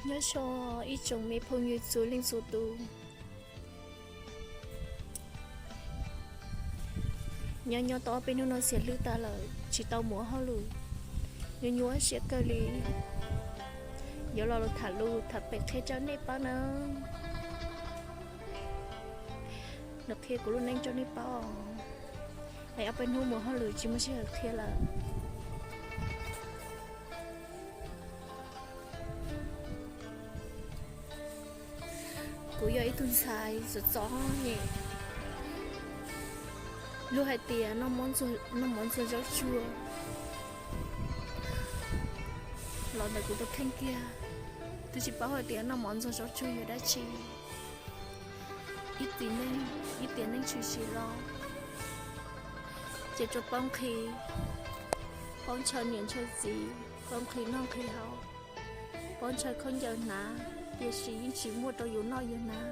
Nyob zoo ib tsoom me phooj ywg txhua leej txhua tus. Nyob nyob tau ob peb hnub no xiam hlwb tas lawm tsis tau mus hauj lwm, nyuaj nyuaj siab kawg li. Yuav los tham lus tham pem qhia rau nej paub na, los qhia kuv lub neej rau nej paub. Es ob peb hnub mus hauj lwm tsis muaj sij hawm qhia lawm. Kuv yog ib tug ntxhais txom txom nyem, luag hais tias noj mov ntxuag zaub tsuag los ntawm kuv tus kheej kiag, twb tsis paub hais tias noj mov ntxuag zaub tsuag yog dab tsi. Ib txwm neej, ib tiam neej tshwm sim los ces tsuas paub nqhis, paub ntshaw niam ntshaw txiv, paub nqhis noj nqhis haus, paub ntshaw khaub ncaws hnav, tiam sis yeej tsis muaj rau yus noj yus hnav.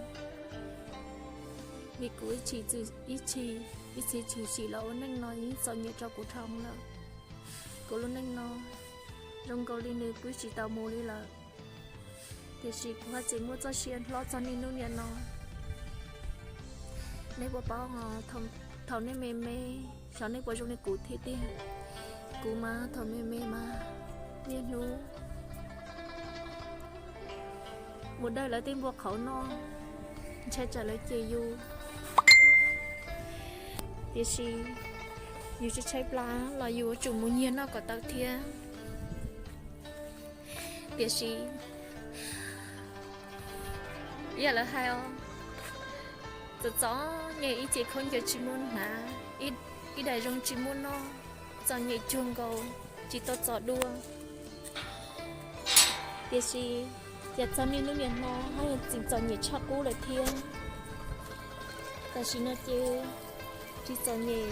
Vim kuv ib txwm, ib txwm tshwm sim los ua neej no yeej txom nyem rau kuv dhau lawm. Kuv lub neej no zoo nkaus li nws pw tsis tau mus li lawm, tiam sis kuv haj tseem muaj txoj sia hlob txog niaj hnub niam no. Nej puas paub, thaum nej me me, xyov nej puas zoo li kuv thiab tiag. Kuv mas thaum me me mas niaj hnub mus dawj lawv tej npua qhauv noj, ntshai tsam lawv cem yus. Tiam sis yus tshaib tshaib plab los yus yuav tsum mus nyiag noj kom tau thiab. Tiam sis ib yam lawv hais os, txom txom nyem ib ce khaub ncaws tsis muaj hnav, ib daim zoo tsis muaj noj, txom nyem cuag nkaus tsis tau txom dua. Tiam sis cas txog niaj hnub niam no haj yog tseem txom nyem tshaj qub lawm thiab. Tam sim no ces tsis txom nyem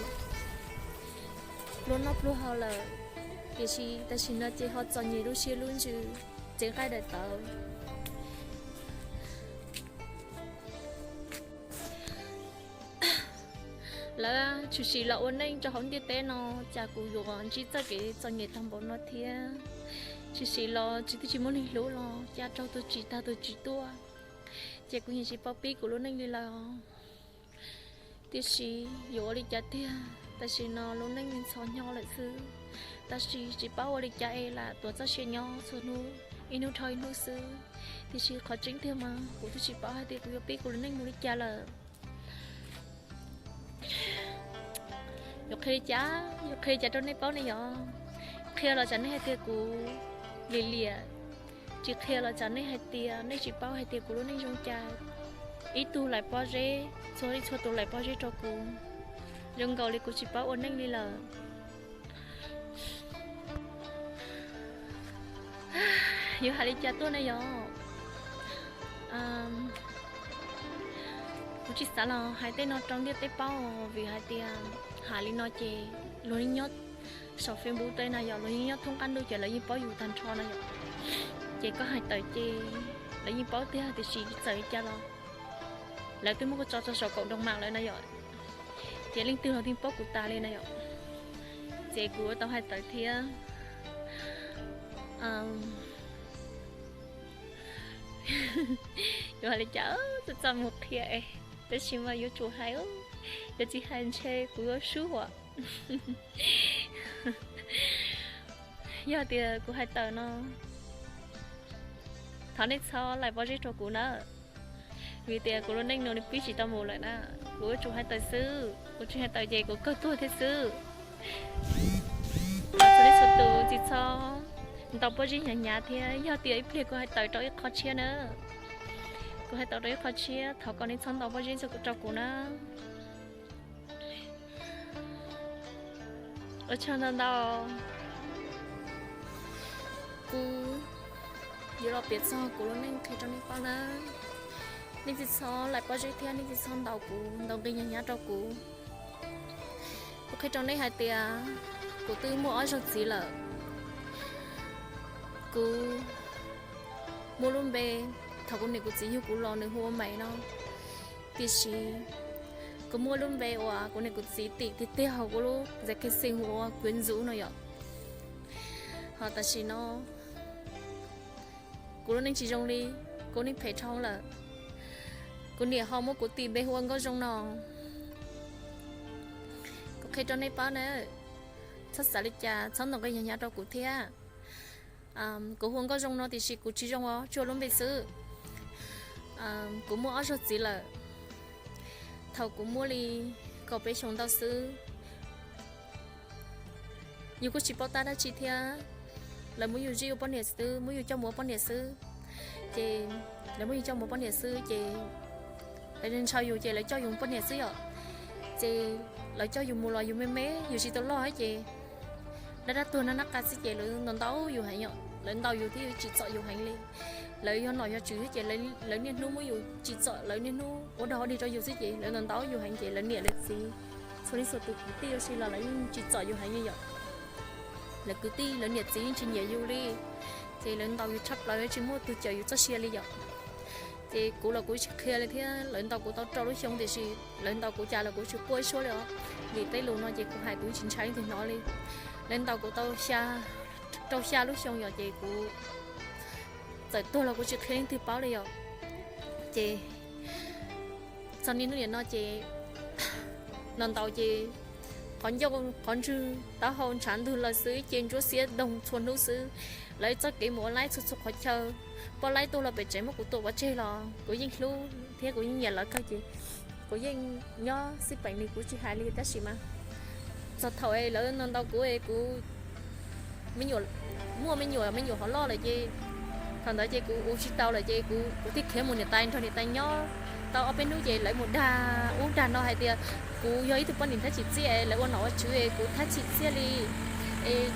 pluag noj pluag haus lawm, tiam sis tam sim no ces ho txom nyem lub siab lub ntsws, tsev nqaij daim tawv. Lawv tshwm sim los ua neej rau hauv ntiaj teb no, cas kuv yuav ntsib txoj kev txom nyem tag npaum no thiab. Tshwm sim los tsis twb tsis muaj neeg hlub los cas raug tus tsim tag tus tsim tuaj, ces kuv yeej tsis paub pib kuv lub neej li lawm. Tiam sis yuav ua li cas tiag, tam sim no lub neej ntxhov hnyo lawm xwb, tab sis tsis paub ua li cas es lam tuav txoj sia nyob txhua hnub, ib hnub dhau ib hnub xwb. Tiam sis qhov tseeb tiag mas kuv twb tsis paub hais tias kuv yuav pib kuv lub neej mus li cas lawm. Yuav qhia li cas, yuav qhia li cas rau nej paub ne yom? Qhia los tsam nej hais tias kuv lim liam, tsis qhia los tsam nej hais tias nej tsis paub hais tias kuv lub neej zoo cas. Ib tug laim pob zeb, txhua leej txhua tus laim pob zeb rau kuv, zoo nkaus li kuv tsis paub ua neej li lawm. Yuav hais li cas tuaj ne yom? Kuv tsis xav los hais tej no rau ntiaj teb paub, vim hais tias hais li no ces luag yeej nyob saum Facebook tej no yom, luag yeej nyob thoob qab ntuj ces lawv yeej paub yus tag nrho no yom. Ces koj hais tawm ces lawv yeej paub tiag, tiam sis txawm li cas los lawv twb muab koj tso tso saum kaum doo mam lawm no yom. Ces leej twg los twb paub kuv tas li no yom. Ces kuv ua tau hais tawm thiab. Yuav hais li cas, txaj txaj muag qhia es, tab sis mas yuav tsum hais, yuav tsis hais ntshe kuv yuav sub as. Yog tias kuv hais tawm no, thov nej txhob laim pob zeb rau kuv na, vim tias kuv lub neej no nws pib tsis tau mus lawm na. Kuv yuav tsum hais tawm xwb, kuv tsis hais tawm ces kuv kawg tuag thiab xwb. Txhua leej txhua tus tsis txhob ntaus pob zeb hnyav hnyav thiab, yog tias ib pliag kuv hais tawm rau ib qho tshiab na, kuv hais tawm rau ib qho tshiab, thov kom nej txhob ntaus pob zeb rau kuv na. Ua tsaug ntau ntau. Kuv yuav los piav txog kuv lub neej qhia rau nej paub na. Nej tsis txhob laim pob zeb thiab nej tsis txhob ntaus kuv, ntaus nqi hnyav hnyav rau kuv. Kuv qhia rau nej hais tias kuv twb muaj ob zaug txiv lawm. Kuv muaj lub npe, thaum kuv niam kuv txiv yug kuv los nws hu ua Maiv no, tiam sis kuv muaj lub npe uas kuv niam kuv txiv tim tiag tiag hauv kuv lub zes kheej xeem hu ua Kuv Ntxub no yom. Ho tam sim no kuv Kuv lub neej tsis zoo li, kuv neej phem dhau lawm. Kuv niam ho muab kuv tis npe hu ua Nkauj Zoo no. Kuv qhia rau nej paub na, txhob xav li cas, txhob ntaus nqi hnyav hnyav rau kuv thiab. Kuv hu ua Nkauj Zoo no tiam sis kuv tsis zoo os, tsuas lub npe xwb. Kuv muaj ob zaug txiv lawm, thaum kuv muaj li kaum peb xyoos ntau xwb. Yus kuj tsis paub tab dab tsi thiab, lawv muab yus zij ua poj niam xwb, muab yus coj mus ua poj niam xwb. Ces lawv muab yus coj mus ua poj niam xwb ces lawv ntshaw yus ces lawv coj yus mus poj niam xwb yom. Ces lawv coj yus mus los yus me me, yus tsis tau loj thiab ces dab dab tuag nab nab qa xwb ces lawv ntaus ntaus yus heev yom, lawv ntaus yus thiab yus tsim txom yus heev li. Lawv yog nom yog tswv thiab ces lawv niaj hnub muab yus tsim txom, lawv niaj hnub ua dog ua dig rau yus xwb ces lawv ntaus ntaus yus heev ces lawv niam lawv txiv, txhua leej txhua tus kwv tij ua si los lawv yeej tsim txom yus heev li yom. Lawv kwv tij lawv niam txiv yeej tsis nyiam yus li, ces lawv ntaus yus tshaj plaws tsis muaj tus cawm yus txoj sia li yom. Ces kuv los kuv tsis qhia li thiab, lawv ntaus kuv tau rau lub xyoo tiam sis lawv ntaus kuv cas los kuv tsis quaj ib suab li os. Vim tej lus no ces kuv hais kuv tsis ntshai leej twg hnov li. Lawv ntaus kuv tau xya, rau xya lub xyoo yom ces kuv txawm tuag los kuv tsis qhia leej twg paub li yom. Ces txog niaj hnub niam no ces ntaus ntaus ces qhov ncauj qhov ntswg taub hau ntshav ntug lawm xwb ces ntsuab xiab doog txhua hnub xwb. Lawv txoj kev mus ua laib txhua txhua qhov chaw, poj laib tuaj los pem tsev muab kuv tua pov tseg los kuv yeej hlub thiab kuv yeej nyiam lawv kawg ces kuv yeej nyob xij peem li kuv tsis hais li tab sis mas txog thaum es lawv ntaus ntaus kuv es kuv muaj me nyuam, me nyuam hov loj lawm ces thaum ntawd ces kuv ua tsis tau lawm ces kuv thiaj khiav mus niam tais nrog niam tais nyob tau ob peb hnub ces lawv mus dag ub dag no hais tias kuv yog ib tug poj niam thab tsim txiaj es lawv ua nom ua tswv es kuv thab tsim txiaj li es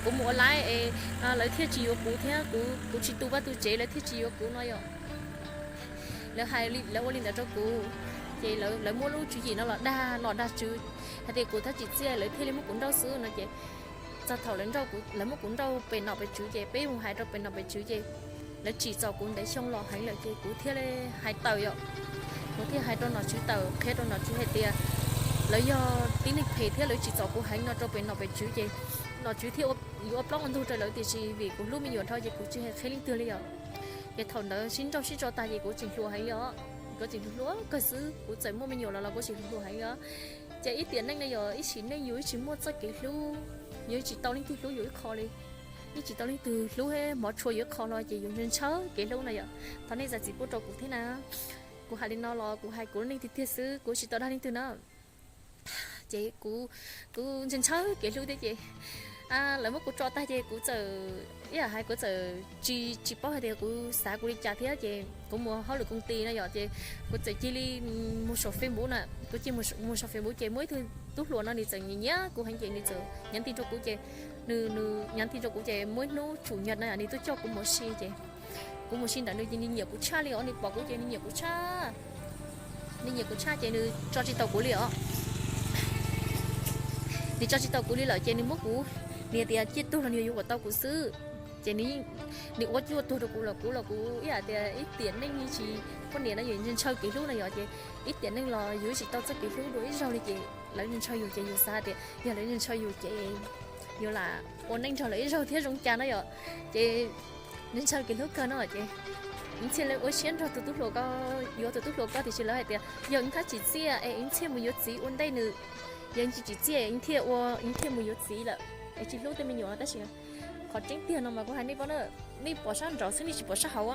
kuv mus ua laib es lawv thiaj tsis yuav kuv thiab kuv tsis tu vaj tu tsev lawv thiaj tsis yuav kuv no yom. Lawv hais, lawv ua li ntawd rau kuv, ces lawv muab lub tswv yim no los dag nom dag tswv hais tias kuv thab tsim txiaj lawv thiaj li muab kuv nrauj xwb no ces txog thaum lawv muab kuv nrauj pem nom pem tswv ces peb mus hais rau pem nom pem tswv ces lawv tsim txom kuv ntev xyoo los heev lawm ces kuv thiaj li hais tawm yom. Kuv thiaj hais rau nom tswv tawm qhia rau nom tswv hais tias lawv yog tib neeg phem thiab lawv tsim txom kuv heev no rau pem nom pem tswv ces nom tswv thiaj yuav ua plaub ua ntug rau lawv tiam sis vim kuv hlub me nyuam dhau ces kuv tsis hais qhia leej twg li yom. Ces thaum ntawd sib nrauj sib tso tag ces kuv tseem hluas heev li os, kuv tseem hluas hluas kawg xwb, kuv txawm muaj me nyuam los los kuv tseem hluas hluas heev li os. Ces ib tiam neej no yog ib sim neej yus ib tsis muaj txoj kev hlub, yus ib tsis tau leej twg hlub yus ib qho li, ib tsis tau leej twg hlub hmov tshua yus ib qho no ces yus ntshaw ntshaw kev hlub no yom. Thov nej zam txim pub rau kuv thiab na. Kuv hais li no los kuv hais kuv lub neej tiag tiag xwb, kuv tsis tau dag leej twg na. Ces kuv, kuv ntshaw ntshaw kev hlub thiab ces lawv muab kuv tso tag ces kuv txawm, ib yam hais kuv txawm tsis, tsis paub hais tias kuv xav kuv li cas thiab ces kuv mus hauj lwm koom tis no yom ces kuv txawm cia li mus saum Facebook na, kuv cia li mus saum Facebook ces muaj ib tug tub hluas no nws txawm nyiam nyiam kuv heev ces nws txawm nhắn tin rau kuv ces, nws, nws nhắn tin rau kuv ces muaj ib hnub chủ nhật no nws tuaj coj kuv mus si ces kuv mus si ntawd nws ces nws nyiam kuv tshaj li os, nws pom kuv ces nws nyiam kuv tshaj. Nws nyiam kuv tshaj ces nws tso tsis tau kuv li os. Nws tso tsis tau kuv li lawm ces nws muab kuv, nws tias ciaj tuag los nws yuav yuav kom tau kuv xwb. Ces nws ua cuaj tuag rau kuv los kuv los kuv ib yam tias ib tiam neej tsis poj niam no yus ntshaw kev hlub no yom ces ib tiam neej los yus tsis tau txoj kev hlub dua ib zaug li ces lawv ntshaw yus ces yus xav tias yog lawv ntshaw yus ces yus lam ua neej nrog lawv ib zaug thiab zoo cas no yom. Ces ntshaw kev hlub kawg no ces Ntxhiaj lawv ua siab nrog tus tub hluas ko, yuav tus tub hluas ko tiam sis lawv hais tias yog Ntxhiaj tsis tsim txiaj es Ntxhiaj mus yuav txiv ua ntej nws, yog tsis tsim txiaj Ntxhiaj ua, Ntxhiaj mus yuav txiv lawm es tsis hlub tej me nyuam no tab sis qhov tseeb tiag no mas kuv hais nej paub na, nej pom sab nraud xwb nej tsis pom sab hauv,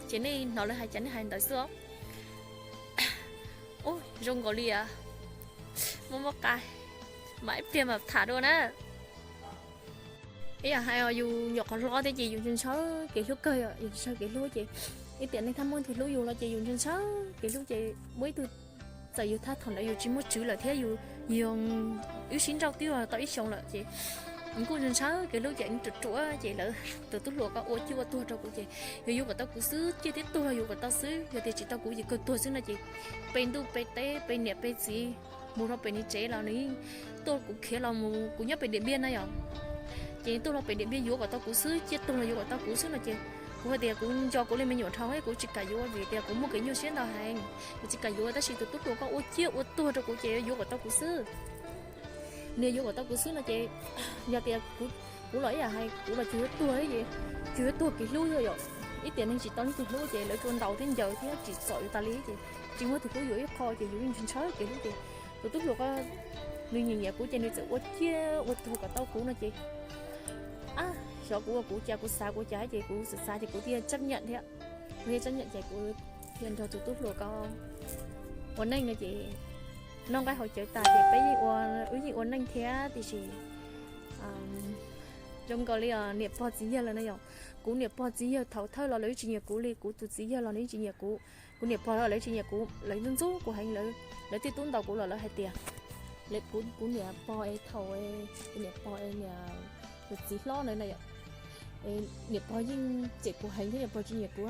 ces nej hnov lawv hais cas nej hais ntawd xwb os. Ub, zoo nkaus li muaj muaj qa, mam ib pliag mam tham dua na. Ib yam hais yus nyuam qhuav hlob thiab ces yus ntshaw ntshaw kev hlub kawg, yus ntshaw kev hlub ces ib tiam neej thaj muaj tus hlub yus los ces yus ntshaw ntshaw kev hlub ces muaj ib tug txawm yus thaj thaum ntawd yus tsis muaj tswv lawm thiab yus, yus wb sib nrauj twb tau ib xyoos lawm ces kuj ntshaw ntshaw kev hlub ces ruam ruam ces lawv tus tub hluas ko ua cuaj ua tuag rau kuv ces yog yuav kom tau kuv xwb, ciaj thiab tuag los yuav kom tau xwb, yog tias tsis tau kuv ces kawg tuag xwb no ces pe ntuj pe teb pe niam pe txiv mus rau pem nws tsev los nws tuaj kuv khiav los mus, kuv nyob pem Điện Biên na yom. Ces tuaj los pem Điện Biên yuav kom tau kuv xwb, ciaj tuag los yuav kom tau kuv xwb no ces kuv hais tias kuv nco kuv li me nyuam dhau, kuv tsis kam yuav vim tias kuv muaj kev nyuaj siab ntau heev, kuv tsis kam yuav tab sis tus tub hluas ko ua ciaj ua tuag rau kuv ces yuav kom tau kuv xwb. Nws yuav kom tau kuv xwb no ces yog tias kuv los ib yam hais kuv los tsuas yuav tuag, tsuas yuav tuag kev hlub xwb yom. ib tiam neeg tsis tau leej twg hlub ces lawv tsuas ntaus thiab ncaws thiab tsim txom yus tas li ces tsis muaj tus hlub yus ib qho ces yus yeej ntshaw kev hlub ces tus tub hluas ko nws nyiam nyiam kuv ces nws txawm ua ciaj ua tuag kom tau kuv no ces, a, xyov kuv ua kuv cas kuv xav kuv cas ces kuv xav xav ces kuv thiaj tsab nyam thiab, kuv thiaj tsab nyam ces kuv thiaj nrog tus tub hluas ko ua neej no ces noj nqaij haus cawv tas ces peb yeej ua, wb yeej ua neej thiab tiam sis zoo nkaus li os niam pog txiv yawg lawm no yom. Kuv niam pog txiv yawg thaum thawj los lawv tsis nyiam kuv li, kuv tus txiv yawg los nws tsis nyiam kuv. Kuv niam pog los lawv tsis nyiam kuv, lawv ntxub ntxub kuv heev, lawv, lawv twb tub ntaus kuv los lawv hais tias, lawv, kuv, kuv niam pog es thaum, kuv niam pog es niam, tus txiv hlob ntawd na yom, niam pog yeej cem kuv heev thiab niam pog tsis nyiam kuv.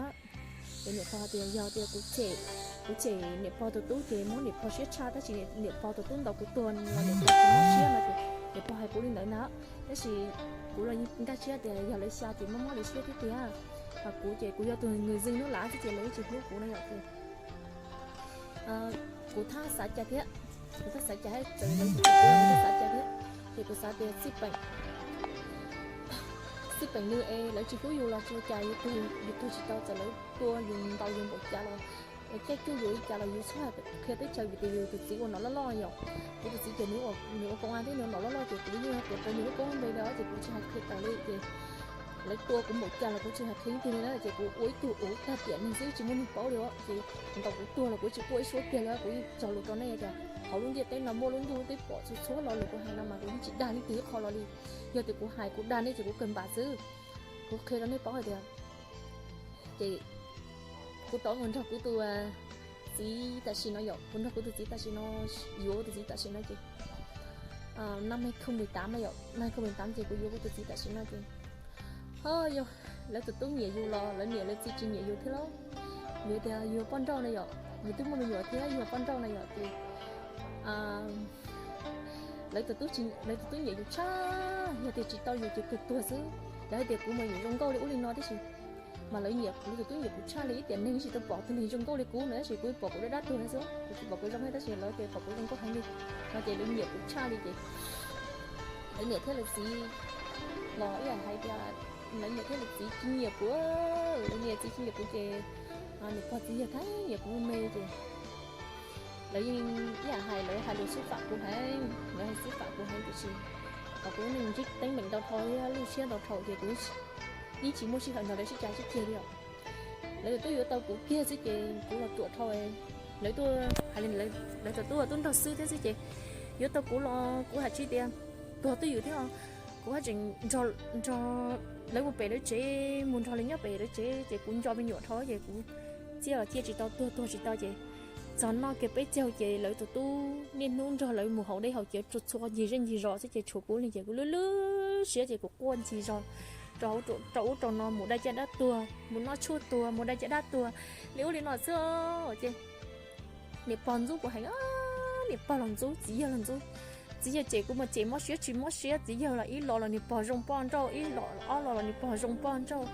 Ces niam pog tias yog tias kuv cem, kuv cem niam pog tus tub ces muab niam pog siab tshaj tab sis niam pog tus tub ntaus kuv tuag los niam pog tsis mob siab no ces niam pog hais kuv li ntawd na. Tab sis kuv los nkag siab tias yog lawv xya ces mob mob lawv siab thiab tiag. Ho kuv ces kuv yog tus nws zwj nub lav xwb ces lawv yeej tsis hlub kuv no yom ces kuv thab xav cas thiab, kuv thab xav cas thiab, txawm lawv tsis hlub kuv los kuv thab xav cas thiab. Ces kuv xav tias xij peem, xij peem nws es lawv tsis hlub yus los tsis ua cas, yus tuag, yus tuag tsis tau, txawm lawv tua yus ntaus yus npaum cas los, caij cuag yus li cas los yus txhob qhia teb chaws vim tias yus tus txiv ua nom loj loj yom. Kuv tus txiv ces nws ua, nws ua koom as thiab nws ua nom loj loj ces kuv yeej tuav rawv nws lub koob npe li ces kuv tsis hais qhia tawm li ces lawv tua kuv npaum cas los kuv tsis hais qhia ib tug li na ces kuv ua ib tug uv tag tiam neeg xwb tsis muaj neeg paub li os ces ntaus kuv tuag los kuv tsis quaj ib suab kiag li, kuv yeej txog lus rau nej tias hauv lub ntiaj teb no muaj lub ntuj lub teb pom txhua txhua lo lus kuv hais no mas kuv yeej tsis dag leej twg ib qho lo li. Yog tias kuv hais kuv dag nej ces kuv kawg npam xwb. Kuv qhia rau nej paub hais tias ces kuv tau mus nrog kuv tus txiv tam sim no yom, kuv nrog kuv tus txiv tam sim no, yuav kuv tus txiv tam sim no ces, năm hai không mười tám no yom, năm hai không mười tám ces kuv yuav kuv tus txiv tam sim no ces, ho yog lawv tus tub nyiam yus los lawv niam lawv txiv tsis nyiam yus thiab lauj. Yus tias yus poj nrauj no yom, yus twb muaj me nyuam thiab yus poj nrauj no yom ces lawv tus tub, lawv tus tub nyiam yus tshaj, yog tias tsis tau yus ces kawg tuag xwb. Lawv hais tias kuv mas nyiam zoo nkauj li ub li no tib si, mas lawv nyiam, lawv tus tub nyiam kuv tshaj li ib tiam neeg tsis tau pom tus neeg zoo nkauj li kuv na, tab sis kuv pom kuv dab dab tuag xwb, kuv tsis pom kuv zoo li, tab sis lawv tias pom kuv zoo nkauj heev li no ces lawv nyiam kuv tshaj li ces lawv niam thiab lawv txiv los ib yam hais tias lawv niam thiab lawv txiv tsis nyiam kuv, lawv niam txiv tsis nyiam kuv ces niam pog txiv yawg thiaj nyiam kuv me ces lawv yeej ib yam hais, lawv hais lus xúc phạm kuv heev, lawv hais xúc phạm kuv heev tiam sis kuv yeej ntsib teeb meem ntau dhau thiab lub siab ntau dhau ces kuv yeej tsis muaj sij hawm nrog lawv sib cav sib ceg li os. Lawv tus tub yuav tau kuv kiag xwb ces kuv los ruam dhau. Lawv tuaj hais li, lawv tus tub tuaj nrog xwb thiab xwb ces yuav tau kuv los kuv hais tsis tias tuag twj ywm thiab. Kuv haj tseem nrog lawv mus pem lawv tsev, mus nrog lawv nyob pem lawv tsev ces kuv nco me nyuam dhau ces kuv ciaj los ciaj tsis tau, tuag tuag tsis tau ces txog noj kiag peb caug ces lawv tus tub niaj hnub nrog lawv mus haus dej haus cawv txhua txhua ncig zej ncig zos xwb ces tshuav kuv li ces kuv lwj lwj siab ces kuv quaj ncig zos rau ub rau no, mus dai caj dab tuag, mus noj tshuaj tuag, mus dai caj dab tuag li ub li no xwb ces niam pog ntxub kuv heev, niam pog los ntxub, txiv yawg los ntxub. Txiv yawg cem kuv mas cem mob siab tsis mob siab, txiv yawg los ib los los niam pog zoo poj nrauj, ib los ob los los niam pog zoo poj nrauj,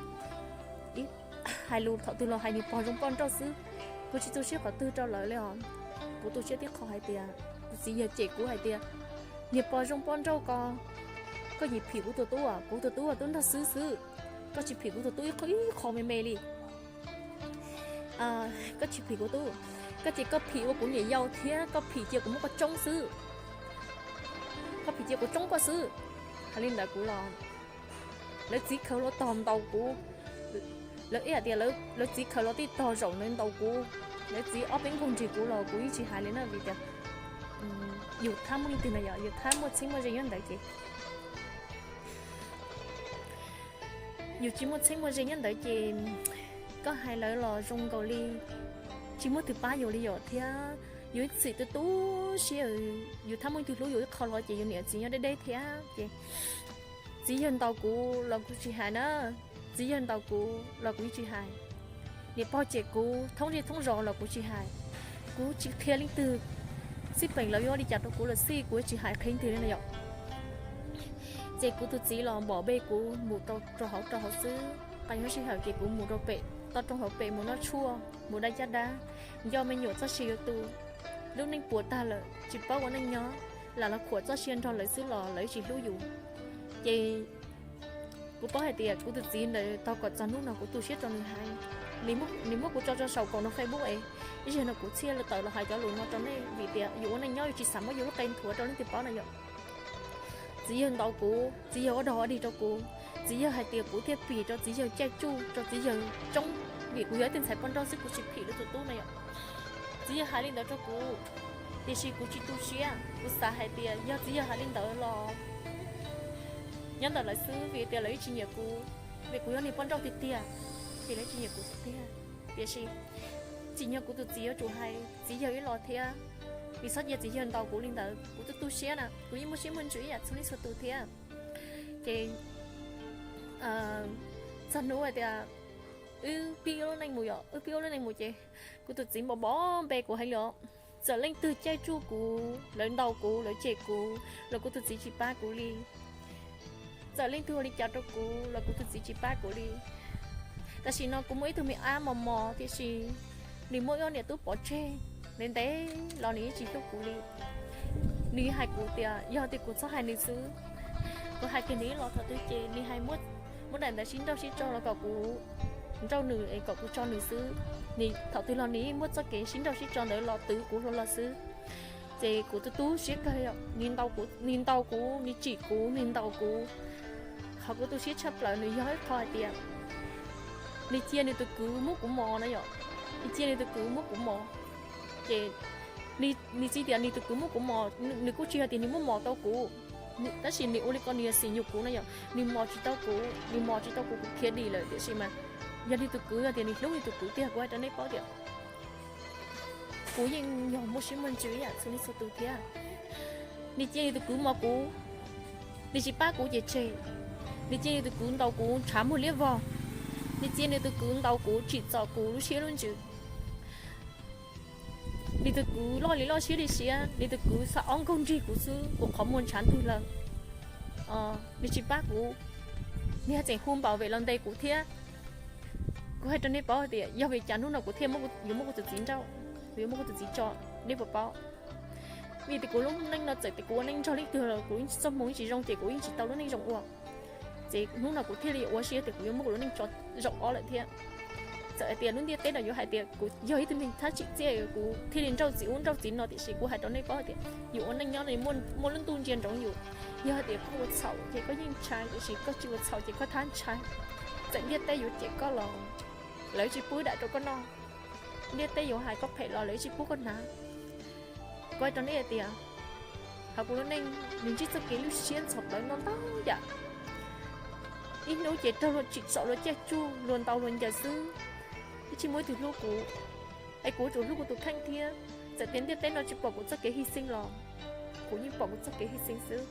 ib hais lus thaum twg los hais niam pog zoo poj nrauj xwb. Kuv tsis tu siab qhov twg rau lawv li os. Kuv tu siab tib qho hais tias kuv txiv yawg cem kuv hais tias niam pog zoo poj nrauj ko, koj nim phim kuv tus tub, kuv tus tub tub nrog xwb xwb, koj tsis phim kuv tus tub ib qho me me li. Koj tsis phim kuv tub, koj ces koj phim ua kuv niam yau thiab koj phim cia kuv muab koj tsoob xwb, koj phim cia kuv tsoob koj xwb. Hais li ntawd kuv los lawv txiv khaws hluav taws ntaus kuv, lawv ib yam tias lawv txiv khaws hluav taws zaum ntawd ntaus kuv, lawv txiv ob peb nkaug nrig kuv los kuv yeej tsis hais li na vim tias yus thab muaj leej twg na yom, yus thab muaj txheeb muaj ze nyob ntawd ces yus tsis muaj txheeb muaj ze nyob ntawd ces koj hais lawv los zoo nkaus li tsis muaj twg pab yus li yom thiab. Yus ib txwm tu tu siab, yus thab muaj leej twg hlub yus ib qho los ces yus niam txiv nyob deb deb thiab ces txiv yawg ntaus kuv los kuv tsis hais na, txiv yawg ntaus kuv los kuv yeej tsis hais, niam pog cem kuv thoob zej thoob zos los kuv tsis hais, kuv tsis qhia leej twg, xij peem lawv yuav li cas rau kuv los xij kuv tsis hais qhia leej twg li na yom. Ces kuv tus txiv los npom npe kuv mus rau hauv rau hauv xwb, qee lub sij hawm ces kuv mus rau pem toj roob hauv pem mus noj tshuaj mus dai caj dab, nco me nyuam txoj sia yuav tu, lub neej puas tag lawm tsis paub ua neej nyob, lam los khuam txoj sia nrog lawv xwb los lawv tsis hlub yus. Ces Kuv paub hais tias kuv tus txiv ntawd tau kom txog hnub no kuv tu siab rau nws heev. Nws muab kuv tso rau saum kaum no Facebook es ib zaug no kuv thiaj tawm los hais cov lus no rau nej vim tias yus ua neej nyob yus tsis xav muab yus lub qe nthuav rau leej twg paub na yom. Txiv yawg ntaus kuv, txiv yawg ua dog ua dig rau kuv, txiv yawg hais tias kuv thiaj phem rau txiv yawg caij tsuj rau txiv yawg tsoob, vim kuv yog ib tug ntxhais poj nrauj xwb kuv tsis phem lawv tus tub na yom. Txiv yawg hais li ntawd rau kuv, tiam sis kuv tsis tu siab, kuv xav hais tias yog txiv yawg hais li ntawd los nyob ntawm lawv xwb vim tias lawv yeej tsis nyiam kuv, vim kuv yog niag poj nrauj tiag tiag, ces lawv tsis nyiam kuv tiag tiag. Tiam sis tsim nyog kuv tus txiv yuav tsum hais txiv yawg ib los thiab, vim txhob cia txiv yawg ntaus kuv li ntawd, kuv tu tu siab na, kuv yeej muaj siab muaj ntsws ib yam txhua leej txhua tus thiab. Ces txog hnub hais tias wb pib ua lub neej mus yom, wb pib ua lub neej mus ces kuv tus txiv npau npau npe kuv heev li os. Txawm leej twg caij tsuj kuv, lawv ntaus kuv, lawv cem kuv los kuv tus txiv tsis pab kuv li. Txawm leej twg ua li cas rau kuv los kuv tus txiv tsis pab kuv li. Tam sim no kuv muaj ib tug me ab mos mos tiam sis nws muaj ib ob niam tub pov tseg ntev ntev los nws yeej tsis hlub kuv li. Nws hais kuv tias yog tias kuv txhob hais nws xwb. Kuv hais kiag nws ib los thaum twg ces nws hais muab daim ntawv sib nrauj sib tso los kom kuv nrauj nws es kom kuv tso nws xwb. Nws thaum twg los nws yeej muab txoj kev sib nrauj sib tso ntawd los twv kuv hlo los xwb. Ces kuv tu tu siab kawg, nws ntaus kuv, nws tsim kuv, nws ntaus kuv. Qhov kuv tu siab tshaj plaws nws yog ib qho hais tias nws cia nws tus kwv muab kuv mos na yom, nws cia nws tus kwv muab kuv mos. Ces nws tsis tias nws tus kwv muab kuv mos, nws kuj tsis hais tias nws muab mos tau kuv, tab sis nws ua li ko nws yog xim nyuj kuv na yom, nws mos tsis tau kuv, nws mos tsis tau kuv, kuv khiav dim lawm tiam sis mas yog nws tus kwv, yog tias nws hlub nws tus kwv tiag kuv hais rau nej paub tias kuv yeej yog muaj siab muaj ntsws ib yam txhua leej txhua tus thiab. Nws cia nws tus kwv mos kuv, nws tsis pab kuv ces tseg. Nws cia nws tus kwv ntaus kuv ntshav muag liab vog, nws cia nws tus kwv ntaus kuv tsim txom kuv lub siab lub ntsws. Nws tus kwv loj li loj siab li siab, nws tus kwv xa ob nkaug nrig kuv xwb kuv qhov muag ntshav ntwg lawm. Nws tsis pab kuv, nws haj tseem hu npaum vem los ntes kuv thiab. Kuv hais rau nej paub hais tias yog vim cas hnub no kuv thiaj yuav muab kuv tus txiv nrauj, kuv yuav muab kuv tus txiv tso, nej puas paub? Vim tias kuv lub neej no txawm tias kuv ua neej nrog leej twg los kuv yeej tsis txoj hmoo yeej tsis zoo ces kuv yeej tsis tau lub neej zoo ua. Ces hnub no kuv thiaj li ua siab tias kuv yuav muab kuv lub neej tso zaum ob lawm thiab. Txawm hais tias lub ntiaj teb no yuav hais tias kuv yog ib tug neeg thab tsim txiaj kuv thiaj li nrauj txiv ub nrauj txiv no tiam sis kuv hais rau nej paub tias yus ua neej nyob no muaj lub ntuj ntsia ntsoov yus. Yog hais tias koj ua txhaum ces koj yeej ntshai tiam sis koj tsis ua txhaum ces koj thab ntshai. Txawm ntiaj teb yuav cem koj los lawv tsis pub ib daim rau koj noj. Ntiaj teb yuav hais koj phem los lawv tsis pub koj hnav. Kuv hais rau nej hais tias hauv kuv lub neej nws ntsib txoj kev lub siab ntxhov plawv ntau ntau yam. Ib hnub ces raug luag tsim txom luag caij tsuj luag ntaus luag ncaws xwb, twb tsis muaj ib tug hlub kuv. Es kuv yuav tsum hlub kuv tus kheej thiab. Txawm tias ntiaj teb no tsis pom kuv txoj kev hy sinh los kuv yeej pom kuv txoj kev hy sinh xwb.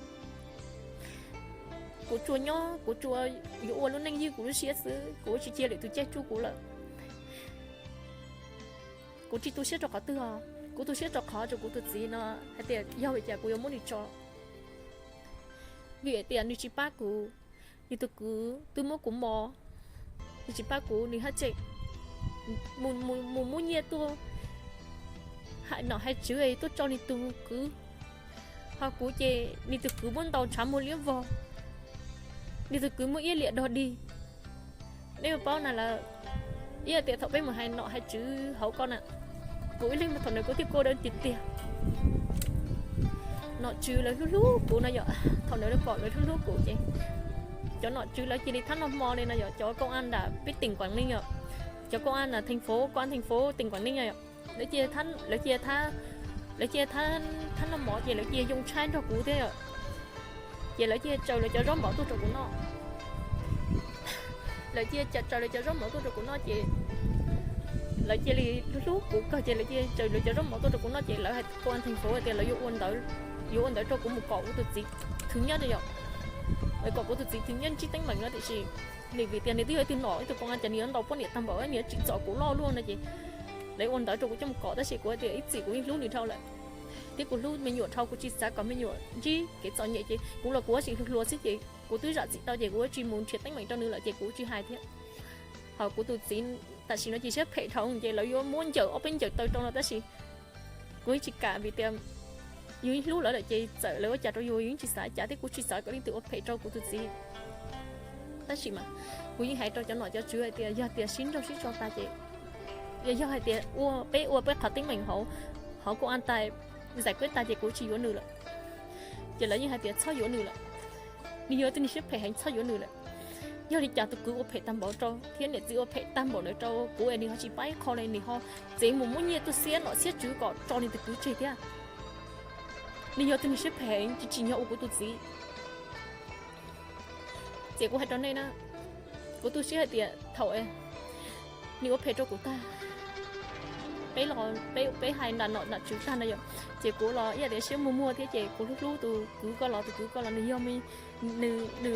Kuv tsuas nyob kuv tsuas yuav ua lub neej ywj kuv lub siab xwb, kuv tsis cia lwm tus caij tsuj kuv lawm. Kuv tsis tu siab rau qhov twg os, kuv tu siab rau qhov rau kuv tus txiv no hais tias yog vim cas kuv yuav muab nws tso. Vim hais tias nws tsis pab kuv, nws tus kwv twb muab kuv mos, nws tsis pab kuv nws haj tseem mus muab nyiaj tuaj hais nom hais tswv tuaj tso nws tus kwv. Ho kuv ces nws tus kwv muab ntaus ntshav muag liab vog, nws tus kwv muab iab liam dog dig. Nej puas paub na lawm, ib yam tias thaum peb mus hais nom hais tswv hauv ko na, kuv ib leeg thaum ntawd kuv thiaj kua dawb tiag tiag. Nom tswv lawv hlub hlub kuv no yom, thaum ntawd lawv pom lawv hlub hlub kuv ces cov nom tswv lawv cia li thab noj hmo li no yom, cov công an nram peb tỉnh Quảng Ninh yom, cov công an nram thành phố, công an thành phố tỉnh Quảng Ninh yom, lawv cia, lawv cia thab noj mov ces lawv cia yoo tshaib nrog kuv thiab yom. Ces lawv cia tsaws lawv cov zaub mov tuaj rau kuv noj. Lawv cia tsaws lawv cov zaub mov tuaj rau kuv noj ces lawv cia li hlub kuv kawg ces lawv cia tsaws lawv cov zaub mov tuaj rau kuv noj ces lawv hais công an thành phố tias lawv yuav ua ntawv, yuav ua ntawv rau kuv mus kom kuv tus txiv thứ nhất yom, kom kuv tus txiv thứ nhất ntsib teeb meem no tiam sis nws vim tias nws twb yog ib tug nom ib tug công an ces nws yuav ntaus poj niam tag npaum nws yuav tsim txom kuv loj luaj no ces lawv ua ntawv rau kuv coj mus kom tab sis kuv hais tias ib txwm kuv yeej hlub nws dhau lawm thiab kuv hlub me nyuam dhau, kuv tsis xav kom me nyuam ntsib kev txom nyem ces kuv los kuv ua tsis hluas xwb ces kuv twb zam txim tau ces kuv tsis mus nrhiav teeb meem rau nws lawm ces kuv tsis hais thiab. Ho kuv tus txiv tam sim no cia siab phem dhau ces lawv yuav muab ncaws ob peb ncaws taw rau no tab sis kuv yeej tsis kam vim tias yus yeej hlub lawv lawm ces txawm lawv ua cas rau yus yus yeej tsis xav cas thiab kuv tsis xav kom leej twg ua phem rau kuv tus txiv. Tab sis mas kuv yeej hais rau cov nom cov tswv hais tias yog tias sib nrauj sib tso tas ces, yog hais tias ua peb ua peb qhov teeb meem hauv, hauv kuv an tais zais kuj tas ces kuv tsis yuav nws lawm. Ces lawv yeej hais tias txhob yuav nws lawm, nws yog tug neeg siab phem heev, txhob yuav nws lawm. Yog li cas tus kwv ua phem tag npaum rau thiab niam txiv ua phem tag npaum ntawd rau kuv es nws ho tsis pab ib qho li, nws ho tseem mus muab nyiaj tuaj xiab nom xiab tswv kom tso nws tus kwv tseg thiab. Nws yog tug neeg siab phem heev, tsis tsim nyog ua kuv tus txiv. Ces kuv hais rau nej na, kuv tu siab hais tias thaum nws ua phem rau kuv tag, peb los peb hais nram nom nram tswv tag na yom, ces kuv los ib yam tias siab muag muag thiab ces kuv hlub hlub tus kwv ko los tus kwv ko los nws yog, nws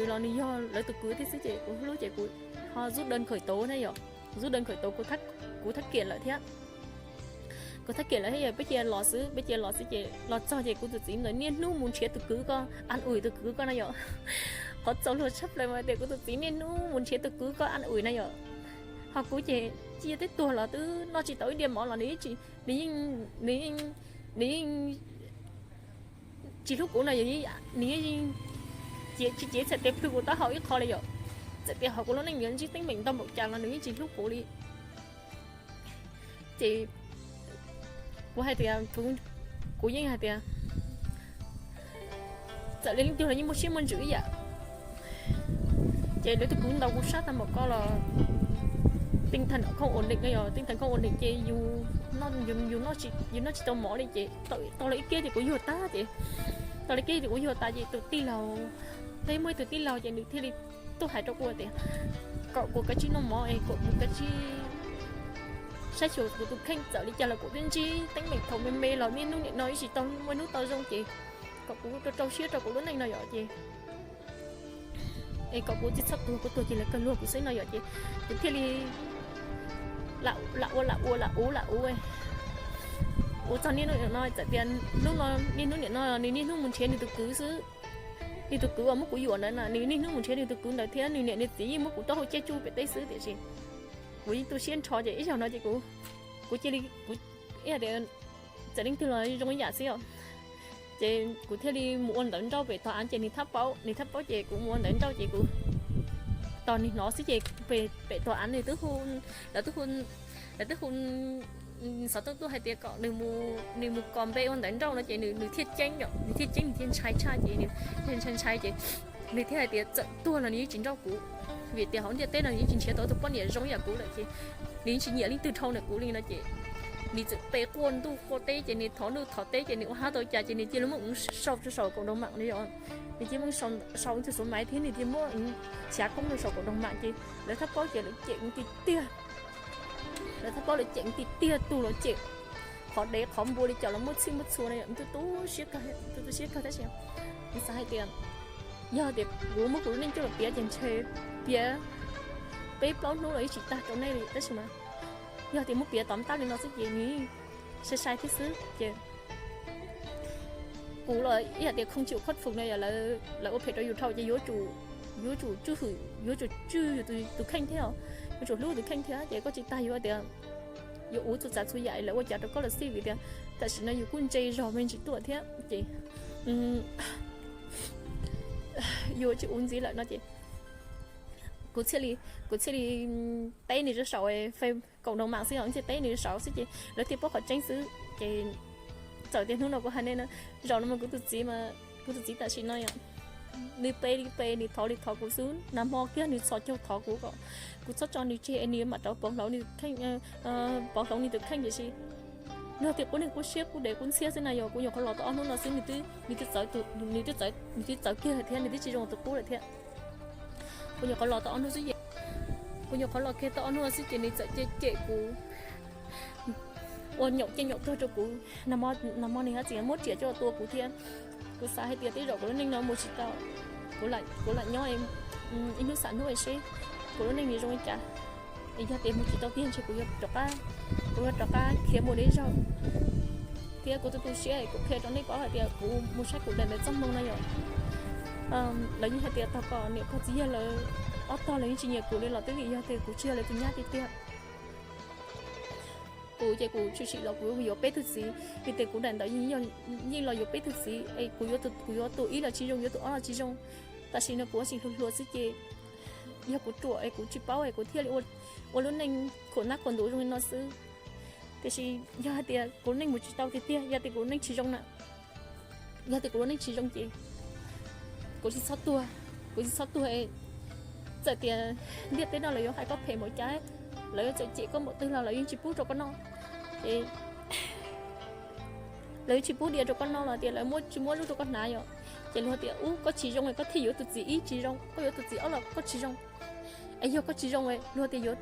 los nws yog lawv tus kwv thiab xwb ces kuv hlub ces kuv ho zub dawv khawm tauv na yom, zub dawv khawm tauv kuv thab kiam lawm thiab. Kuv thab kiam lawm thiab yog peb cia los xwb, peb cia los xwb ces los txog ces kuv tus txiv ntawd niaj hnub mus nrhiav tus kwv ko, an ui tus kwv ko na yom. Qhov txaus luag tshaj plaws mas tias kuv tus txiv niaj hnub mus nrhiav tus kwv ko an ui na yom. Ho kuv ces cia twb tuag los twb noj tsis tau ib diav mov los nws yeej, nws yeej tsis hlub kuv no, nws yeej tsis cev txhais tes plhws kuv taub hau ib qho li yom. Txawm tias hauv kuv lub neej yuav ntsib teeb meem ntau npaum cas los nws yeej tsis hlub kuv li. Ces kuv hais tias, kuv yeej hais tias txawm li leej twg los yeej muaj siab muaj ntsws ib yam. Ces lawv tus kwv ntaus kuv sab tag npaum ko los tinh thần không ổn định no yom, tinh thần không ổn định ces yus noj tsis tau mov li ces tau los ib kiag ces kuv yuag tag ces, tau los ib kiag ces kuv yuag tas ces tus tij laug, peb muaj ib tug tij laug ces nws thiaj li tuaj hais rau kuv tias kom kuv kav tsij noj mov es kom kuv kav tsij saib xyuas kuv tus kheej, txawm li cas los kuv twb ntsib teeb meem thaum me me los niaj hnub nim no ib tsis tau muaj hnub tau zoo ces kom kuv rau rau siab rau kuv lub neej no yom ces es kom kuv tsis txhob tuag, kuv tuag ces lawv kawg luag kuv xwb no yom ces kuv thiaj li lam ua lam ua lam ua lam ua ua txog niaj hnub nim no, txawm tias hnub no niaj hnub nim no nws niaj hnub mus nrhiav nws tus kwv xwb. Nws tus kwv uas muab kuv yuam ntawd na, nws niaj hnub mus nrhiav nws tus kwv ntawd thiab nws niam nws txiv yeej muab kuv taub hau caij tsuj pem teb xwb tiam sis kuv yeej tu siab nrho ces ib zaug no ces kuv, kuv cia li, kuv, ib yam tias txawm leej twg los zoo ib yam xwb os. Ces kuv thiaj li mus ua ntawv nrauj pem tog av ces nws thab paub, nws thab paub ces kuv mus ua ntawv nrauj ces kuv tos nws hnov xwb ces pem tog av nws twb hu, lawv twb hu, lawv twb hu xov tooj tuaj hais tias kom nws mus kos npe ua ntawv nrauj no ces nws thiaj ceeb yom, nws thiaj ceeb nws thiaj ntshai tshaj ces nws ntshai ntshai ces nws thiaj hais tias txawm tuag los nws yeej tsis nrauj kuv, vim tias hauv ntiaj teb no nws yeej tsis nrhiav tau tus poj niam zoo yam kuv lawm ces nws yeej tsis nyiam leej twg dhau ntawm kuv li no ces nws txawm pe quaj ntuj quaj teb ces nws thov ntuj thov teb ces nws ua hab tau cas ces nws cia li muab sau rau saum cộng đồng mạng no yom, nws cia li muab sau ib tug số máy thiab nws cia li muab xyav koob rau saum cộng đồng mạng ces lawv thab paub ces lawv cem tiag tiag. Lawv thab paub lawv cem tiag tiag, tus los cem qhov dev qhov npua li cas los muab txhij muab txhua no yom, nws tu siab kawg, tu siab kawg tab sis nws xav hais tias yog tias kuv muab kuv lub neej coj los piav ces ntshe piav peb plaub hnub los yeej tsis tag rau nej li tab sis mas yog tias muab piav tom tab li no xwb ces nws sai sai thiab xwb ces kuv los ib yam tias không chịu khuất phục no yom, lawv ua phem rau yus dhau ces yuav tsum, yuav tsum tswj hwm, yuav tsum tswj yus tus kheej thiab, yuav tsum hlub tus kheej thiab ces koj tsis tas yuav tias yuav ua txhua tsav txhua yam lawv ua cas rau koj los xij vim tias tam sim no yus kuj ntse zog me ntsis tuaj thiab ces yuav tsis ua ntxiv lawm no ces kuv thiaj li, kuv thiaj li teb nws rau saum Facebook cộng đồng mạng xwb yom, thiaj teb nws saud xwb ces lawv thiaj paub qhov tseeb xwb ces txawm tias hnub no kuv hais nej no, zaum no mas kuv tus txiv, kuv tus txiv tam sim no yom, nws pe li pe nws thov li thov kuv xwb, nag hmo kiag nws txhos caug thov kuv kom kuv txhob tso nws tseg es nws mam rov pauv hloov nws tus kheej, pauv hloov nws tus kheej tiam sis yog tias qub neej qub siab qub dev qub ntxhiab xwb na yom, kuv nyuam qhuav los tau ob hnub no xwb nws twb txawv kiag lawm thiab nws twb tsis zoo tus qub lawm thiab. Kuv nyuam qhuav los tau ob hnub xwb ces, kuv nyuam qhuav los kiag tau ob hnub xwb ces nws txawm cem cem kuv ua nyaum cem nyaum tuag rau kuv. Nag hmo nws haj tseem muab riam coj tua kuv thiab. Kuv xav hais tias tej zaum kuv lub neej no mus tsis tau, kuv lam nyob ib hnub xam hnub seb kuv lub neej nws zoo li cas. Es yog tias mus tsis tau tiag ntshe kuv yuav rov qab, kuv yuav rov qab khiav mus li zaug. Thiab kuv tu tu siab kuv qhia rau nej paub hais tias kuv mus saib kuv daim ntawv txoj hmoo no yom, lawv yeej hais tias tog kom niam pog txiv yawg lawv ob tog lawv yeej tsis nyiam kuv li los twb vim yog tias kuv tsis yog lawv tus nyab tiag tiag. Kuv ces kuv tshwm sim los kuv yuav peb tug txiv, vim tias kuv daim ntawv yeej los yuav peb tug txiv es kuv yuav, kuv yuav tus ib los tsis zoo, yuav tus ob los tsis zoo. Tam sim no kuv tseem hluas hluas xwb ces yog kuv ruam es kuv tsis paub es kuv thiaj li ua lub neej khuam nab khuam ntuv zoo li no xwb. Tiam sis yog hais tias kuv lub neej mus tsis tau tiag tiag, yog tias kuv lub neej tsis zoo na, yog tias kuv lub neej tsis zoo ces kuv tsis txhob tuag, kuv tsis txhob tuag es txawm tias ntiaj teb no lawv yuav hais koj phem npaum cas, lawv yuav txawm cem koj npaum twg los lawv yeej tsis pub rau koj noj. Es lawv tsis pub diav rau koj noj los tias lawv muab tsis muab lub rau koj hnav yom, ces luag tias ub koj tsis zoo es koj thiaj yuav tus txiv ib tsis zoo, koj yuav tus txiv ob los koj tsis zoo. Es yog koj tsis zoo luag tias yuav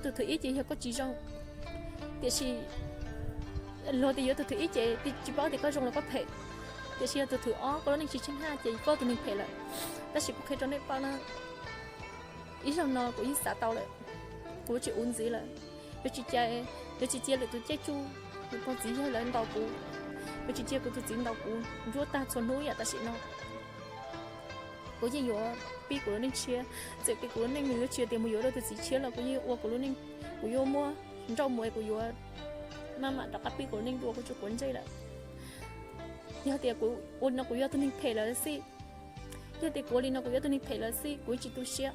tus thwv ib ces yog koj tsis zoo. Tiam sis luag tias yuav tus thwv ib ces tsis paub tias koj zoo los koj phem. Tiam sis yog tus thwv ob koj lub neej tsis tsheej haj ces koj tus neeg phem lawm. Tab sis kuv qhia rau nej paub na, ib zaug no kuv yeej xav tau lawm, kuv tsis ua ntxiv lawm. Yuav tsis cia, yuav tsis cia lwm tus caij tsuj, lwm pog txiv yawg lawv ntaus kuv, yuav tsis cia kuv tus txiv ntaus kuv nruab tag txhua hnub yam tam sim no. Kuv yeej yuav pib kuv lub neej tshiab, txawm tias kuv lub neej nws yuav tsis tias mus yuav rau tus txiv tshiab los kuv yeej ua kuv lub neej, kuv yuav muab nrauj mus es kuv yuav maj mam rov qab pib kuv lub neej dua kuv tsuas quav ntsej lawm. Yog tias kuv ua li no kuv yuav tus neeg phem lawm xij, yog tias kuv ua li no kuv yuav tus neeg phem lawm xij, kuv tsis tu siab.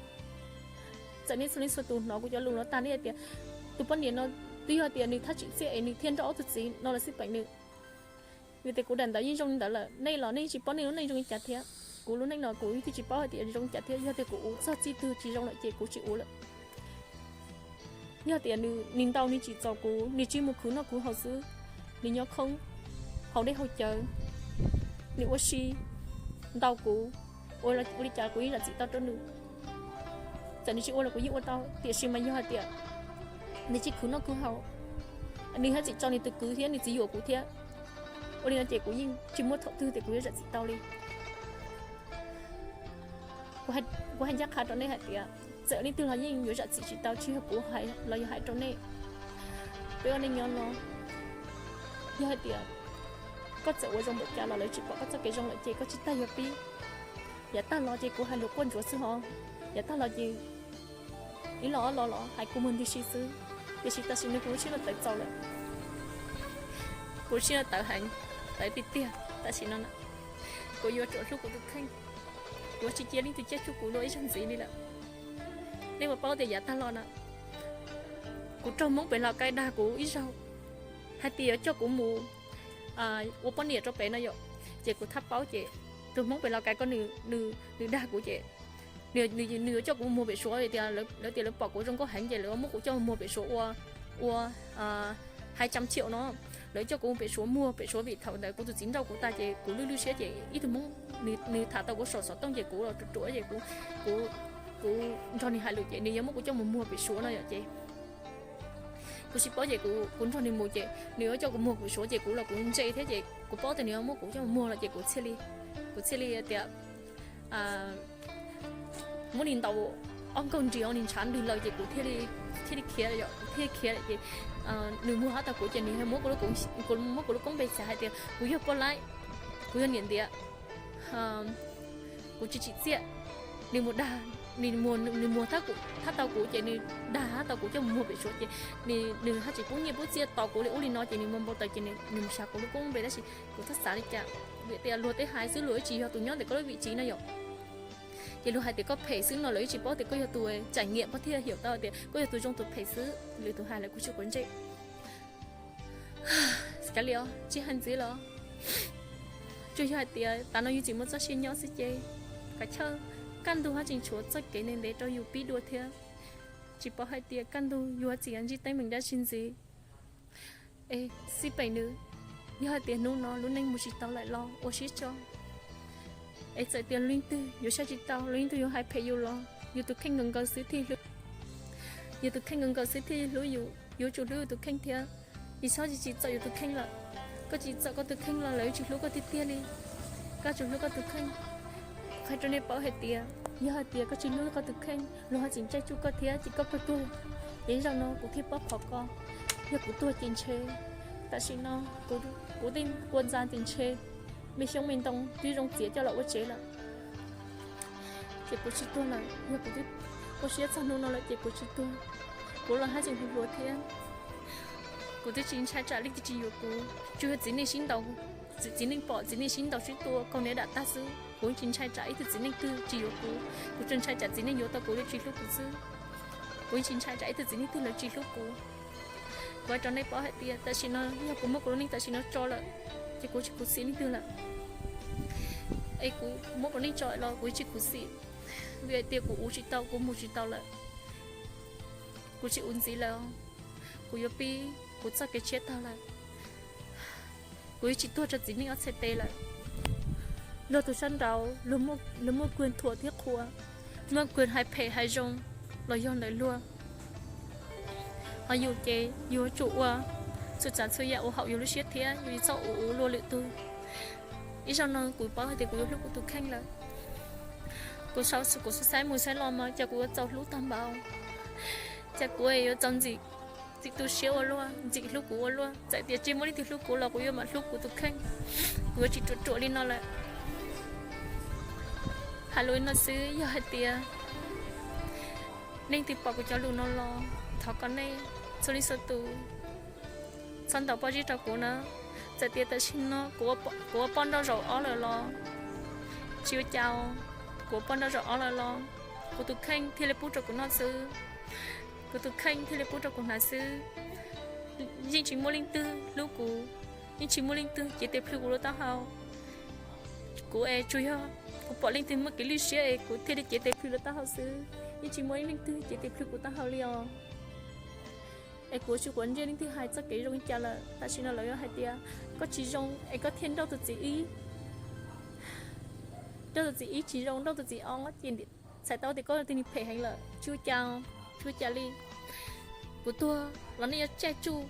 Txawm nej txhua leej txhua tus hnov kuv cov lus no tag nej hais tias tus poj niam no twb yog tias nws thaj tsim txiaj es nws thiaj nrauj ob tug txiv no lawm xij peem nws. Vim tias kuv daim ntawv yeej zoo li ntawd lawm, nej los nej tsis paub nej lub neej zoo li cas thiab. Kuv lub neej no kuv yeej thiaj tsis paub hais tias zoo li cas thiab, yog tias kuv ua txog txij twg tsis zoo lawm ces kuv tsis ua lawm. Yog tias nws ntaus nws tsim txom kuv, nws tsis mus khwv noj khwv haus xwb, nws nyob khoob haus dej haus cawv, nws ua si ntaus kuv, ua li cas kuv yeej zam txim tau rau nws. Txawm nws tsis ua los kuv yeej ua tau, tiam sis mas yog hais tias nws tsis khwv noj khwv haus, nws haj tseem tso nws tus kwv thiab nws txiv yuam kuv thiab, ua li no ces kuv yeej tsis muaj thaum twg tias kuv yuav zam txim tau li. Kuv hais ncaj qha rau nej hais tias txawm leej twg los yeej yuav zam txim tsis tau, tsis yog kuv hais los yog hais rau nej. Peb ua neej nyob no, yog hais tias koj txawm ua zoo npaum cas los lawv tsis pom koj txoj kev zoo lawm ces koj tsis tas yuav pib. Yav tag los ces kuv hais lus quaj ntsuav xwb hos, yav tag los ces ib los ob los los hais kua muag ntws si xwb. Tiam sis tam sim no kuv lub siab no tawv txaus lawm, kuv lub siab no tawv heev, tawv tiag tiag tam sim no na. Kuv yuav tsum hlub kuv tus kheej, kuv tsis cia leej twg caij tsuj kuv dua ib zaug ntxiv li lawm. Nej puas paub tias yav tag los na, kuv raug Hmoob pem Laus Kais dag kuv ib zaug hais tias yuav coj kuv mus ua poj niam rau pem no yom, ces kuv thab paub ces tus Hmoob pem Laus Kais ko nws dag kuv ces nws yuav coj kuv mus muag pem Suav tias lawv tias lawv pom kuv zoo nkauj heev ces lawv muab kuv coj mus muag pem Suav ua, ua hais tsam chim no. Lawv coj kuv mus pem Suav muag pem Suav vim thaum ntawd kuv tus txiv nrauj kuv tas ces kuv lwj lwj siab ces ib tug Hmoob nws tham tau kuv saum xov tooj ces kuv los ruam ruam ces kuv, kuv nrog nws hais lus ces nws yuav muab kuv coj mus muag pem Suav no yom ces kuv tsis paub ces kuv nrog nws mus ces nws yuav coj kuv muag pem Suav ces kuv los kuv ntse thiab ces kuv paub tias nws yuav muab kuv coj mus muag los ces kuv thiaj li, kuv thiaj li tias muab nws ntaus ob nkaug nris nws ntshav ntws lawm ces kuv thiaj li khiav, kuv thiaj li khiav ces nws muag hab tau kuv ces nws muab kuv lub koob, muab kuv lub koob npe xyav hais tias kuv yog poj laib, kuv yog niam ntiav, kuv tsis tsim txiaj. Nws mus dag, nws muag, nws muag thab tau kuv ces nws dag hab tau kuv coj mus muag pem Suav ces nws haj tseem pub nyiaj pub txiaj tos kuv li ub li no ces nws muag npau taws ces nws mus xyav kuv lub koob npe tab sis kuv txhob xav li cas vim tias luag tej hais xwb, luag ib tsis yog tus nyob ntawm koj lub vim tsiv na yom. Ces luag hais tias koj phem xwb no lawv ib tsis paub tias koj yog tus tsaim nyiam koj thiaj him tau tias koj yog tus zoo tus phem xwb, lwm tus hais lawv kuv tsis quav ntsej. Kav liam, tsis hais ntxiv los, tsuas yog hais tias tav no yus tseem muaj txoj sia nyob xwb ces kav chawj, kaj ntug haj tseem tshuav txoj kev ntev ntev rau yus pib dua thiab. Tsis paub hais tias kaj ntug yus tseem yuav ntsib teeb meem dab tsi ntxiv. Es xij peem nws, yog hais tias hnub no lub neej mus tsis tau lawm los ua siab tso. Es txawm tias leej twg yuav saib tsis tau, leej twg yuav hais phem yus los yus tus kheej nkaus nkaus xwb thiaj hlub, yus tus kheej nkaus nkaus xwb thiaj hlub yus, yuav tsum hlub yus tus kheej thiab. Yus txhob tsis tsim txom yus tus kheej lawm. Koj tsim txom koj tus kheej los lawv tsis hlub koj tiag tiag li. Koj tsum hlub koj tus kheej. Qhia rau nej paub hais tias yog hais tias koj tsis hlub koj tus kheej, luag ho tseem caij tsuj koj thiab ces koj kawg tuag. Ces zaum no kuv thiaj paub qhov ko, yog kuv tuag ces ntshe tam sim no kuv tej kua ntxa ces ntshe me xyoob me ntoo twb zoo txiav coj los ua tsev lawm. Ces kuv tsis tuag lawm, yog kuv twb ua siab txog hnub no lawm ces kuv tsis tuag. Kuv los haj tseem hluas hluas thiab, kuv twb tsis ntshai tsam leej twg tsis yuav kuv, tsuas yog txiv neej sib ntaus Txiv neej pom txiv neej sib ntaus sib tua kaug niam dam tag xwb. Kuv tsis ntshai tsam ib tug txiv neej twg tsis yuav kuv, kuv tsuas ntshai tsam txiv neej yuav tau kuv lawv tsis hlub kuv xwb. Kuv tsis ntshai tsam ib tug txiv neej twg lawv tsis hlub kuv. Kuv hais rau nej paub hais tias tam sim no yog kuv muab kuv lub neej tam sim no tso lawm, ces kuv tsis khuv xim leej twg lawm. Es kuv muab kuv neej tso los kuv tsis khuv xim, vim hais tias kuv ua tsis tau, kuv mus tsis tau lawm. Kuv tsis ua ntxiv lawm, kuv yuav pib kuv txoj kev tshiab tag lawm. Kuv yuav tsis tuag rau txiv neej ob txhais tes lawm. Luag tus sab nraud luag muaj kuag thuam thiab qhuas, muaj kuag hais phem hais zoo los yog ntawm luag. Ho yus ces yus yuav tsum ua txhua tsav txhua yam ua haum yus lub siab thiab yus tsis txhob ua ua luag lwm tus. Ib zaug no kuv paub hais tias kuv yuav hlub kuv tus kheej lawm. Kuv xav, kuv xav saib mus saib los mas cas kuv yuav txaus hlub tag npaum, cas kuv yuav txaus ntxim, ntxim tu siab ua luaj, ntxim hlub kuv ua luaj. Txawm tias tsis muaj leej twg hlub kuv los kuv yuav mam hlub kuv tus kheej, kuv yuav tsis ruam ruam li no lawm. Hais lus li no xwb, yog hais tias leej twg pom kuv cov lus no los thov kom nej txhua leej txhua tus txhob ntaus pob zeb rau kuv na. Txawm tias tam sim no kuv ua poj nrauj zaum ob lawm los tsis ua cas, kuv ua poj nrauj zaum ob lawm los kuv tus kheej thiaj li pub rau kuv noj xwb, kuv tus kheej thiaj li pub rau kuv hnav xwb. Yeej tsis muaj leej twg hlub kuv, yeej tsis muaj leej twg cev tes plhws kuv lub taub hau. Kuv es tsuas yog kuv pom leej twg muaj kev lwj siab es kuv thiaj li cev tes plhws lawv taub hau xwb, yeej tsis muaj ib leej twg cev tes plhws kuv taub hau li os. Es kuv tsis quav ntsej leej twg hais txoj kev zoo li cas lawm, tam sim no lawv yuav hais tias koj tsis zoo es koj thiaj nrauj tus txiv ib, nrauj tus txiv ib tsis zoo, nrauj tus txiv ob ces txhais tau tias koj twg ni phem heev lawm, tsis ua cas, tsis ua cas li. Kuv tuag los nej yuav caij tsuj,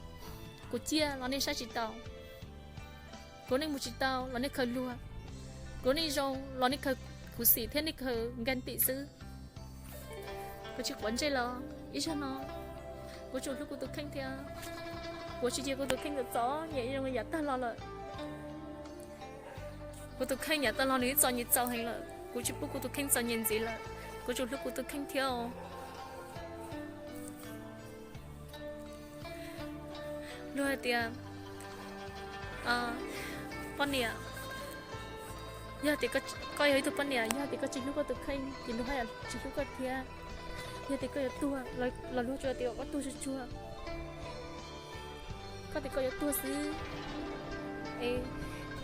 kuv ciaj los nej saib tsis taus, kuv nej mus tsis tau los nej khaws luag, kuv nej zoo los nej khaws khuv xim thiab nej khaws nkeeg tim xwb. Kuv tsis quav ntsej los ib zaug no, kuv tsuas hlub kuv tus kheej thiab. Kuv tsis cia kuv tus kheej txom nyem zoo yam tag los lawm. Kuv tus kheej yam tag los nws twb txom nyem txaus heev lawm, kuv tsis pub kuv tus kheej txom nyem ntxiv lawm. Kuv tsuas hlub kuv tus kheej thiab. Luag hais tias poj niam, yog tias koj yog ib tug poj niam, yog tias koj tsis hlub koj tus kheej ces luag haj yam tsis hlub koj thiab. Yog tias koj yuav tuag los luag tsuas tias koj tuag tsuag tsuag, koj tias koj yuav tuag xwb. Es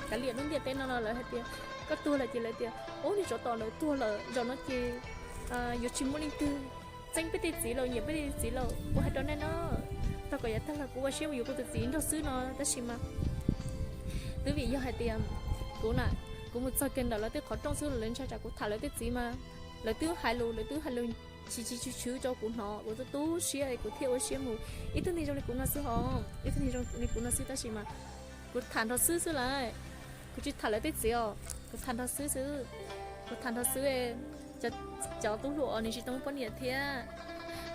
kav liam lub ntiaj teb no no lawv hais tias koj tuag lawm ces lawv tias ub, niag tsov tom ntawd tuag lawm, zaum no ces yuav tsis muaj leej twg txeeb peb tej txiv lawm, nyiam peb tej txiv lawm. Kuv hais rau nej no, tau kom yav tag los kuv ua siab mus yuav kuv tus txiv nrog xwb no, tab sis mas twb vim yog hais tias kuv na, kuv mus txog kiag ntawm lawv tej qhov rooj xwb los lawv ntshai tsam kuv tham lawv tej txiv mas, lawv twb hais lus, lawv twb hais lus chim chim tshwm tshwm rau kuv hnov, kuv tu tu siab es kuv thiaj ua siab mus. Ib tug neeg zoo li kuv no xwb hos, ib tug neeg zoo li kuv no xwb, tab sis mas kuv tham nrho xwb xwb lawm, kuv tsis tham lawv tej txiv os, kuv tham nrho xwb xwb, kuv tham nrho xwb. Cov tub hluas uas nws tsis tau muaj poj niam thiab,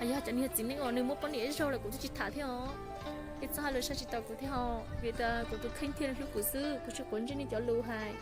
yog cov niag txiv neej uas nws muaj poj niam ib zaug lawm kuv twb tsis tham thiab os. Ib txoj hauj lwm saib tsis taus kuv thiab hos, vim tias kuv tus kheej thiaj li hlub kuv xwb, kuv tsis quav ntsej nej cov lus hais.